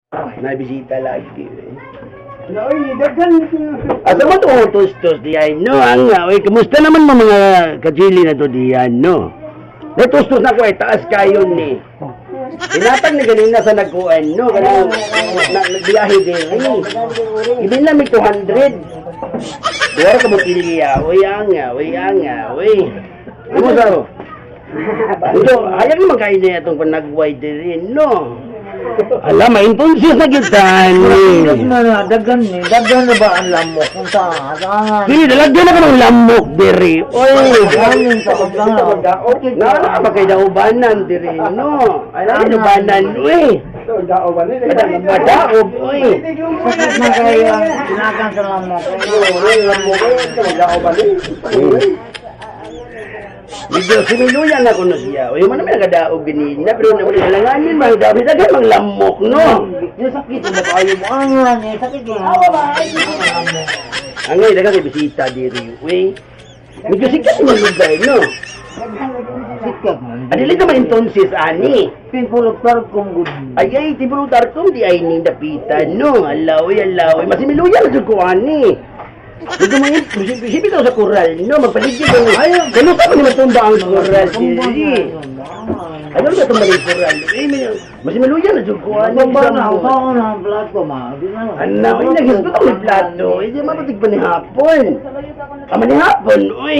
Nabisita lagi, eh. Oy, daghan. Asa man to tustos diay, no? Ang oy, kumusta naman mo mga kajili na to diyan, no? Natustos na ko ay taas kayo ni. Tinatag ni ganina sa nagkuan, no? Kanang na, nagbiyahe din. Ay, ibin na may 200. Duwara ka mo piliya. Uy, anga, uy, anga, uy. Ano sa? Ito, ayaw naman kayo na itong panagway din, no? Ala, maintonsis na kita, ni. Na na daghan ni, daghan na ba ang lamok kung saan? Saan? Dili, dalagyan na ka ng lamok, diri. Oy! Galing sa kung Okay, na ba kay daubanan diri, no? Ay, na daubanan, uy. Madaob, uy. Sakit na kayo ang tinakan sa lamok. Medyo similuyan na kuno siya. Uy, man naman nagadaog ganina, pero naman halanganin, mga dabi daghan mang lamok, no? Yung sakit na kayo mo ang eh, sakit na. Angay, daghang kay bisita diri, uy. Medyo sikat yung lugar, no? Sikat man. Adili naman intonsis, ani. Pinpulot kong good. Ay, ay, tibulo tartong di ay ning dapitan, no? Alaw, alaw. Masimiluyan na jud ko, ani. Medyo mga, isipin sa kural, no? Magpaligid ang... Ay, kano sa man matumba ang kural, diri? Ano ba tumba ang kural? Eh, may, masimiluyan na jud ko, ani. Ano ba na ako na ang plato ma? Ano, ay, nagisgot ako ng plato. Eh, di mabatig pa ni hapon. Ama ni hapon, uy.